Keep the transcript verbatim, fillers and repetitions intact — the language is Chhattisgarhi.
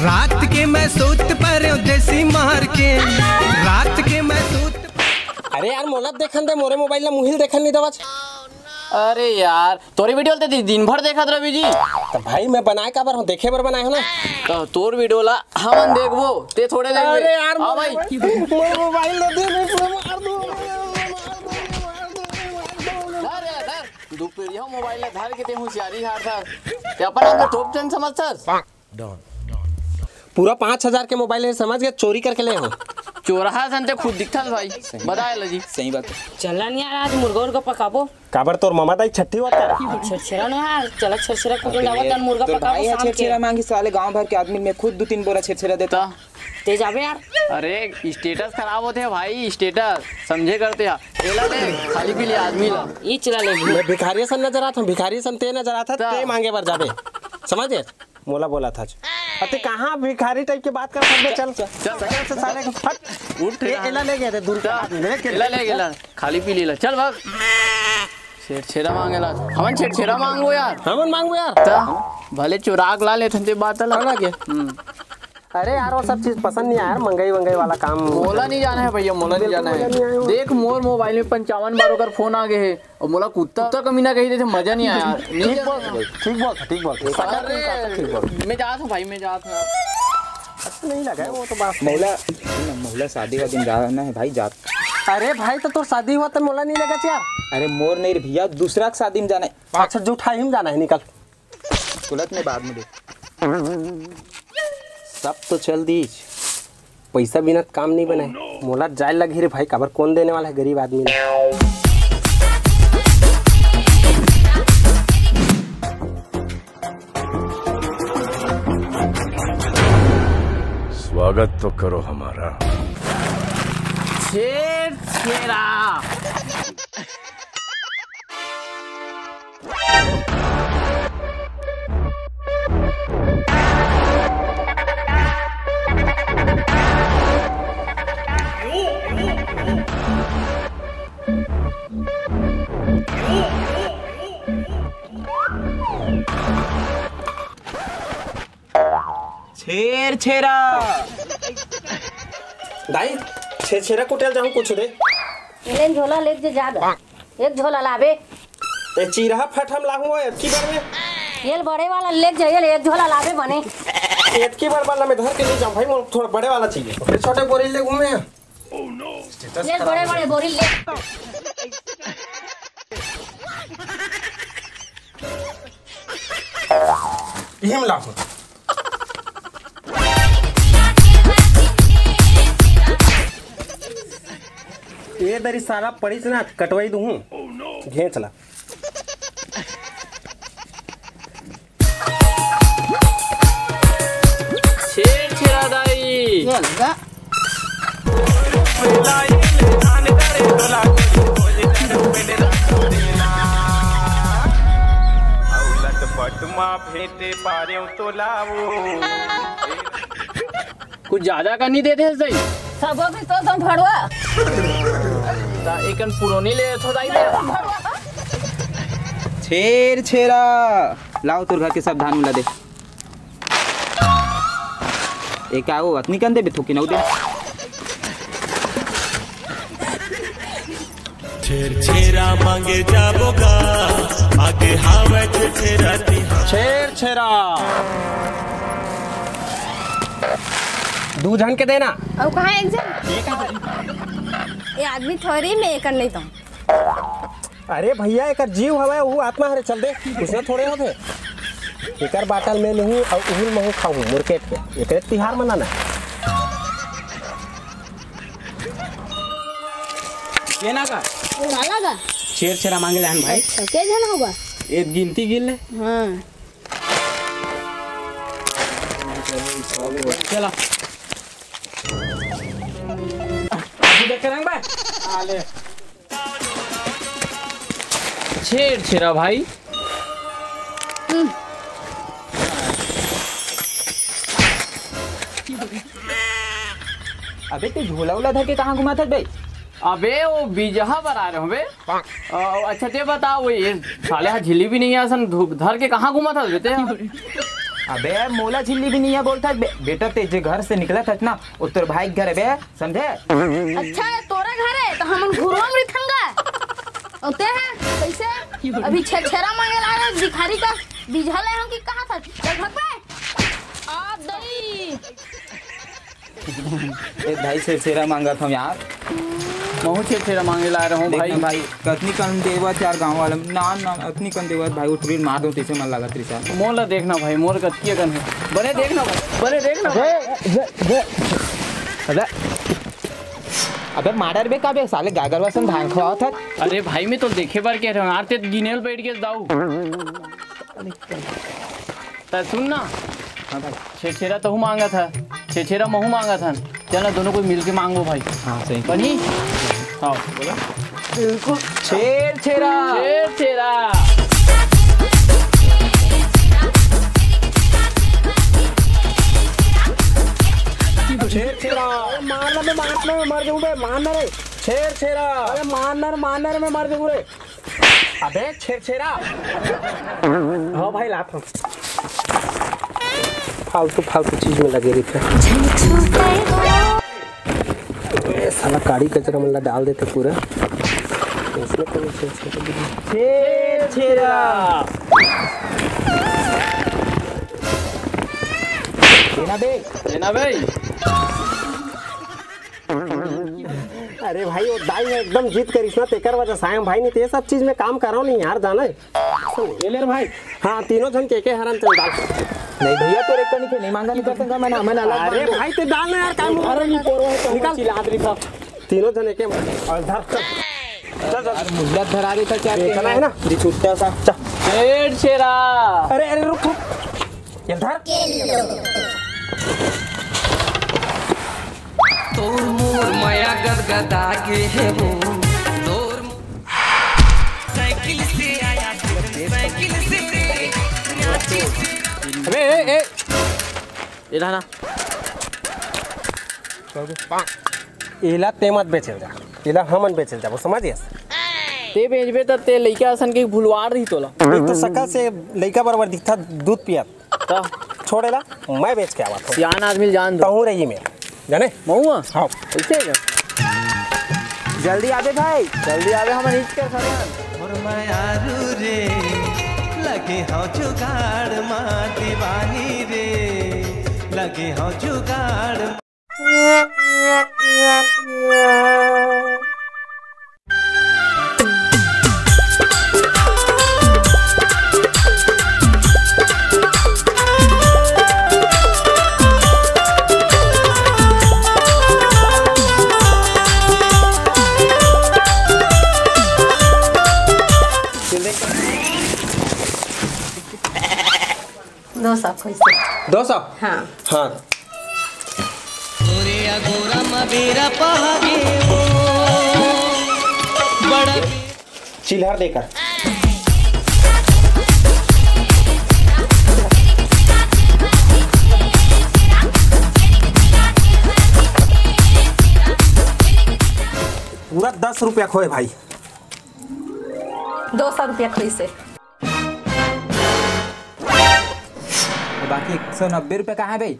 रात के मैं सूत परेंव देसी मार के, रात के मैं सूत। अरे यार, मोला देखन दे, मोरे मोबाइल ला मुहिल देखन नहीं देवच। अरे यार, तोरे वीडियो ल ते दि-, दिन भर देखत रवि जी। तो भाई, मैं बनाए काबर हूँ? देखे बर बनाए हूँ ना। तो तोर वीडियो ला हमन देखबो, ते थोड़े देखबे। अरे यार, हाँ भाई। मोर मोबाइल ला दे, नहीं तो मार दूँ। धर यार, धर। दुपहरिया मोबाइल ला धर के ते होशियारी हारथस। ते अपन आप ला top ten समझथस? पूरा पाँच हजार के मोबाइल हे, समझ गे? चोरी करके ले हो। चोरहा सन ते खुद दिखथस भाई। बताए ला जी। सही बात है। चल न यार, आज मुर्गा उर्गा पकाबो। काबर तोर ममा दाई छट्ठी होत हे? छेरछेरा न यार, चल छेरछेरा कुटल जावत, तन मुर्गा तो पकाबो भाई, शाम के। छेरछेरा मांगी साले, गांव भर के आदमी में खुद दू तीन बोरा छेरछेरा देता। ते जाबे यार। अरे, status खराब होथे भाई, status समझे करते हा। एला ले, खाली पीली आदमी ला। ई चला ले। मैं भिखारी सन नजर आत हूँ, भिखारी सन ते नजर आत हस, ता। ते मांगे बर जाबे। समझ गे? मोला बोलत हस। अते कहाँ भिखारी टाइप के बात करत हस बे? चल, चल, चल। चल से साले को फट। उठ ए, यार। एला ले गया थे दूर का चल, आदमी, ले के एला ले। ले गेला, खाली पीली ला। चल भाग। छेरछेरा मांगेला। हमन छेरछेरा मांगबो यार। हमन मांगबो यार। ता, भले चोराक ला लेथन ते बात अलग। अलग है। हम्म। अरे यार, वो सब चीज पसंद नहीं आया यार, मंगई वंगई वाला काम। मोला नहीं जाना है भैया, मोला नहीं बिल्कुल जाना मजा नहीं आया है। वो। देख, मोर मोबाइल में पंचावन बार ओकर फोन आ गए है, और मोला कुत्ता, कुत्ता कमीना कही देथे, मजा नहीं आया यार। नहीं ठीक जाना बोल, है। ठीक बोल, ठीक बोल, ठीक बोल। अरे, ठीक बोल। मैं जात हूँ भाई, मैं जात हूँ। अच्छा नहीं लगा है, वो तो बात। मोला, मोला शादी वादी में जाना है भाई, जात। अरे भाई, तो तोर शादी हुआ तो मोला नहीं लगा यार। अरे मोर नहीं रे भैया, दूसरा के शादी में जाना है। अच्छा, जूठा ही में जाना है, निकल। तुरंत में बाद में देख। सब तो चल दीस, पैसा बिना काम नहीं बने। मोला जाए लगही रे भाई, काबर कौन देने वाला है गरीब आदमी ला? स्वागत तो करो हमारा। छेरछेरा। छेरछेरा। दाई, छेरछेरा कुटेल जाहूँ कुछ दे। एलेन झोला लेके जे जा गा। एक झोला लाबे। ए चीरहा फट हम लाहूँ ओए, अतकी बार में। एल बड़े वाला लेके जा, एल एक झोला लाबे बने। अतकी बार वाला में धर के नहीं जाऊँ भाई, मोर थोड़ा बड़े वाला चाहिए। फिर छोटे बोरी ले घूमे हैं। ये बड़े बड़े बोरी ले। इही में लाखो। ये दरी साला पड़ीस ना, कटवाई दूँ। घेंच ला। छेरछेरा दाई। ये लगा। कुछ ज्यादा का नहीं देते हैं सही। सबो के तो तुम भड़वा। ता एकन पुरोनी ले थो दाई दे। छेरछेरा। लाओ तोर घर के सब धान मिला दे। ए का वो अतनी कन देबे, थोकिन अउ दे। छेरछेरा मांगे जाबो गा, आगे हावै छेरछेरा तिहार। छेरछेरा। दू झन के देना। अउ कहाँ एक झन? ये आदमी थोड़ी में एकर नहीं तो। अरे भैया, एकर जीव हवय, वो आत्मा हरे, चल दे, उसने थोड़े होथे। एकर बाटल में लूहूं अउ उहुल महू खाहूं, मुरकेट के। एकरे तिहार मनाना। ये ना का? काला का? छेरछेरा मांगे ले हन भाई। अच्छा, के झन होगा? एक गिनती गिन ले। हाँ। चला। अभी देख के रंग बा। आ ले। छेरछेरा भाई। अबे ते झोला उला धर के कहाँ घुमात हस बे? अबे वो बीजहा बर आ रहे हो बे। अ, अच्छा ते बता, वो ये साले हा झिल्ली भी नहीं आसन धु-, धर के कहाँ घुमात हस बे ते? अबे मोला झिल्ली भी नहीं है बोलता बे, बेटा ते जे घर से निकला था ना, वो तोर भाई के घर है बे, समझे? अच्छा, ये तोरा घर है तो हमन घुरवा में रिथन गा। और ते है कैसे? अभी छेरछेरा मांगे ला रहे भिखारी का बीझा ले हम कि कहा था? चल भाग बे। आ दई। ए भाई, छेरछेरा मांगत हूँ यार। महू छेरछेरा मांगे ला रहा हूँ देख भाई। ना भाई, कतनी कन देवत यार गाँव वाला। ना, ना, अतनी कन देवत भाई, उठबीर मार दो, तैसे मन लागत रिसा। मोर ला देखना भाई, मोर कतकी कन है। बने देखना भाई, बने देखना भाई। अबे, अबे मार डरबे का बे, साले गागर वासन धान खवावत हत। अरे भाई, मैं तो देखे बर कह रहा हूँ यार, ते गिनेल बैठ के दाऊ। त सुन ना। हाँ भाई। छेरछेरा तहू मांगत ह, छेरछेरा महू मांगत हन। चल ना, दोनों कोई मिलके मांगो भाई। हाँ, सही। बनी? हाँ, बोलो। बिल्कुल। छेरछेरा। छेरछेरा। छेरछेरा। अरे मार ना बे, मार ना, मैं मर जाऊँ बे, मार ना रे। छेरछेरा। अरे मार ना रे, मार ना रे, मैं मर जाऊँ रे। अबे छेरछेरा। हाँ भाई, लात हूँ। फालतू, फालतू चीज में लगे रहिथे। ए, साला काड़ी कचरा मन ला डाल देथे पूरा। इसमें तो छेरछेरा। छेरछेरा। देना बे। देना बे। अरे भाई, वो दाई ह एकदम जिद करिस ना, तेकर वजह से आए हन भाई, नहीं तो ये सब चीज में काम करो नहीं यार, जाना है। ये ले रे भाई। हाँ, तीनों झन के, के हरन चल डाल। नहीं भैया, तोरे को नहीं, नहीं मांगा, नहीं करता मैं ना, मैं ना अलग अरे मांगू। भाई, ते डाल ना यार, काम अरे नहीं करो, तो निकाल। चिल्ला दे था। तीनों झन एक और धर। चल, चल। यार, मुद्दा धरा देता क्या? ये चला है ना? ये छुट्टा सा। चल। छेरछेरा। अरे, अरे, रुक, रुक। ये धर। तोर मोर मया गदगदा के हे वो, तोर मो-, साइकिल से आया, साइकिल से, नाची से। अबे, ए, ए। ये ला ना। एला ते मत बेचल जा, एला हमन बेचल जाबो, समझ गया? ते बेचबे त ते लइका असन के भुलवार रही तोला। एक तो सकल से लइका बराबर दिखता, दूध पियत। त छोड़ेला, मैं बेच के आवत हूँ। सियान आदमी ल जान दो। तहूँ रही मेर, जाने? महुआ? हाँ। ऐसे है क्या? जल्दी आबे भाई, जल्दी आबे, हमन इच कर खड़े हन। मोर मयारू रे, लगे हौ जुगाड़ मा दीवानी रे, लगे हौ जुगाड़। दो सौ खुश से। दो सौ? हाँ। हाँ। चिल्हर देकर। पूरा दस रुपया खोए भाई। दो सौ रुपया खोई से। बाकी एक सौ नब्बे रुपया कहाँ है भाई?